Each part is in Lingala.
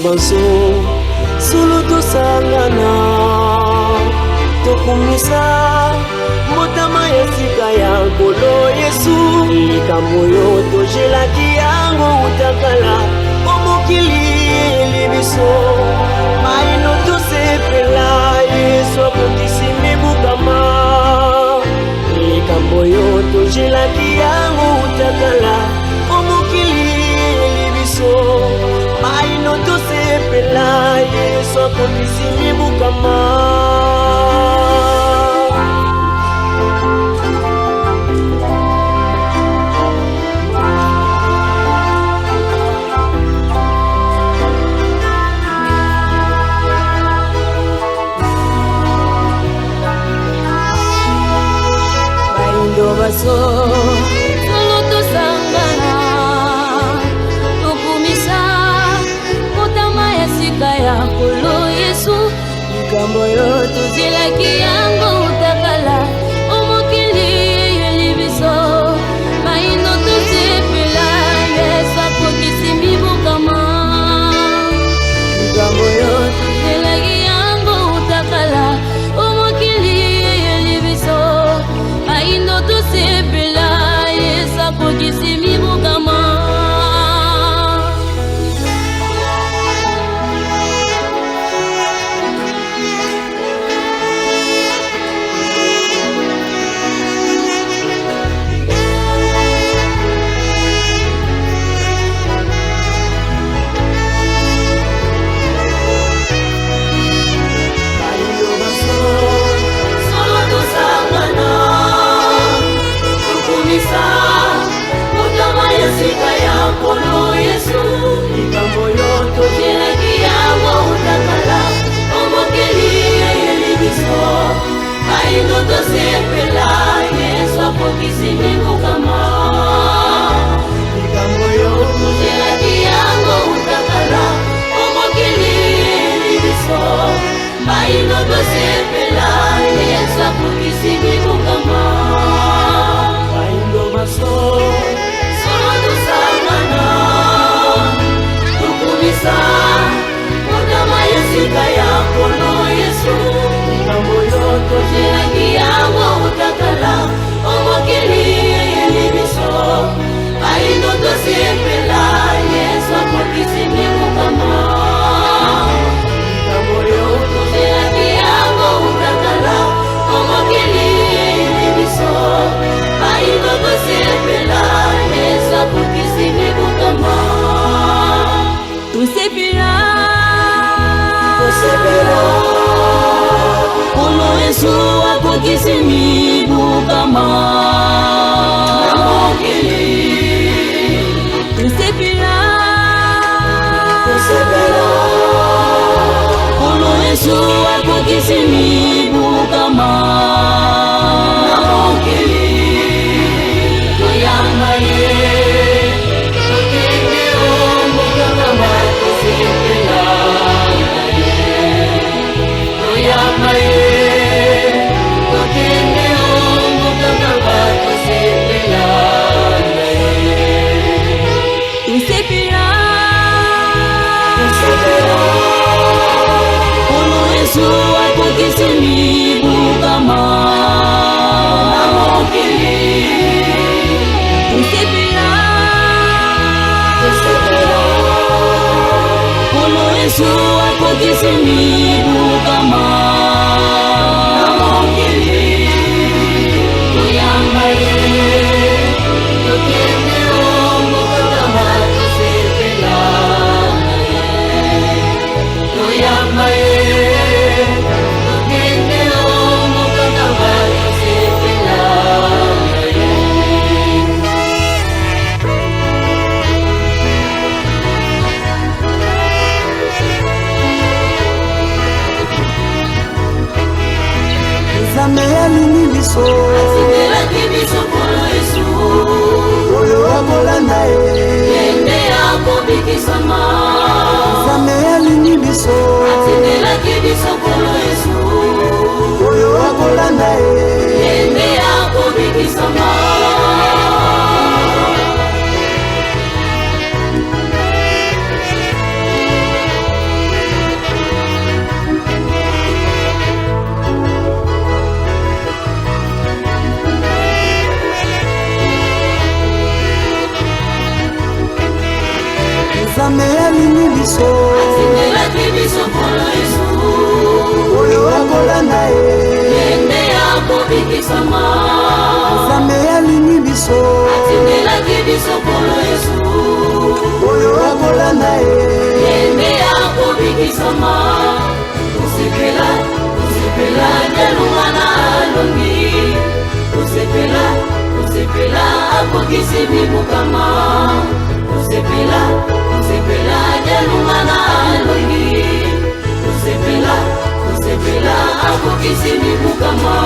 Banso solo tosangana, tokumisa mbotama ya sika ya Nkolo Yesu. Likambo oyo tozelaki yango uta kala, o mokili eyeli biso maino tosepela. Yesu akokisi mibukama. Likambo oyo tozelaki yango uta kala, o mokili eyeli biso maino tosepela. Yesu akokisi mibukama. Baindo baso solo tosangana, tokumisa mbotama ya sika ya Nkolo Yesu. Likambo oyo tozelaki yango uta kala, o mokili eyeli biso maino tosepela. Yesu akokisi mibokama. Likambo oyo tozelaki yango uta kala, o mokili eyeli biso maino tosepela. Yesu akokisi mibokama. Baindo baso Solo tosangana, tokumisa mbotama ya sika ya Nkolo Yesu. Likambo oyo Tozelaki yango uta kala, o mokili eyeli biso maino tosepela. Yesu akokisi mibukama. Likambo oyo Tozelaki yango uta kala, o mokili eyeli biso maino tosepela. Yesu akokisi mibukama. Baindo baso Solo tosangana, tokumisa mbotama ya sika ya Nkolo Yesu. Likambo oyo Tozelaki yango uta kala, o mokili eyeli biso maino tosepela. Yesu akokisi mibukama. Likambo oyo Tozelaki yango uta kala, o mokili eyeli biso maino tosepela. Yesu akokisi mibukama. Tosepela, tosepela, Nkolo Yesu akokisi mibukama na mokili. Tosepela, Tosepela, Nkolo Yesu akokisi mibukama na mokili. Toyamba ye, tokende o mokakama, tosepela na ye. Toyamba ye, tokende o mokakama, tosepela na ye. Tosepela, Tosepela, Nkolo Yesu akokisi mibukama na mokili. Tosepela, Tosepela, Nkolo Yesu akokisi mibukama na mokili. Toyamba ye, tokende o mokakama, tosepela na ye. Toyamba ye, tokende o mokakama, tosepela na ye. Nzambe alingi biso. Atindelaki biso Nkolo Yesu. Oyo akolanda ye, Yende akobikisama. Nzambe alingi biso. Atindelaki biso Nkolo Yesu. Oyo akolanda ye, Yende akobikisama. biso. Atindelaki biso Nkolo Yesu. Oyo akolanda ye. Yende ya kobikisama. Nzambe alingi biso. Atindelaki biso Nkolo Yesu. Oyo akolanda ye. Yende ya kobikisama. Tosepela, tosepela, nyalunga na alongi. Tosepela, tosepela, akokisi mibukama. Tosepela, tosepela, nyalunga na alongi. Tosepela, tosepela, akokisi mibukama.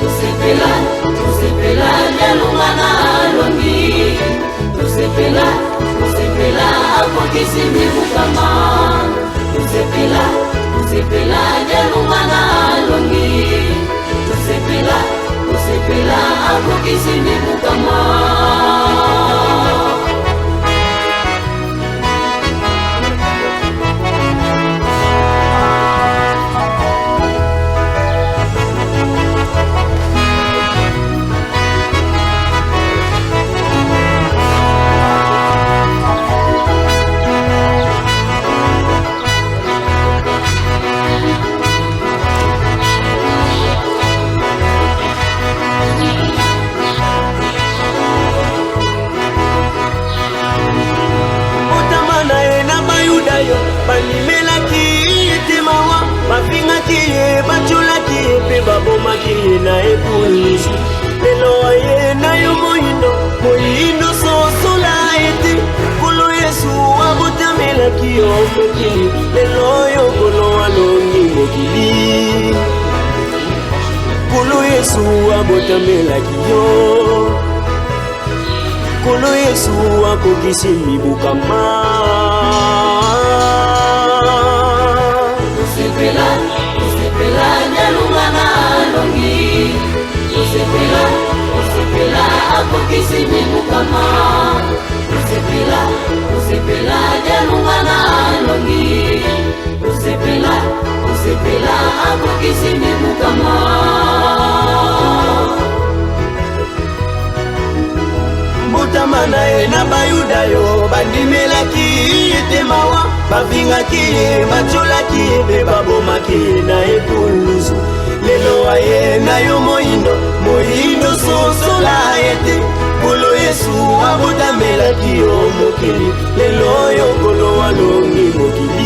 Tosepela, tosepela, nyalunga na alongi. Tosepela, tosepela, akokisi mibukama. Tosepela, tosepela, nyalunga na alongi. Tosepela, tosepela, akokisi mibukama. Botama na ye na Bayuda yo bandimelaki ete mawa, bafingaki ye, batiolaki ye mpe babomaki ye na ekulusu. Lelo aye na yo moyindo, moyindo, sosola ete Nkolo Yesu abotamelaki yo mokili. Lelo oyo Nkolo alongi mokili. Nkolo Yesu abotamelaki yo. Nkolo Yesu akokisi mibukama. Tosepela, tosepela, nyalunga na alongi. Tosepela, tosepela, akokisi mibukama. Tosepela, tosepela, nyalunga na alongi. Tosepela, tosepela, akokisi mibukama. Mbotama na ye na Bayuda yo bandimelaki ete mawa, bafingaki ye, batiolaki ye mpe babomaki ye na ekulusu. Lelo aye na yo moyindo, moyindo, sosola ete Nkolo Yesu abotamelaki yo mokili. Lelo oyo Nkolo alongi mokili.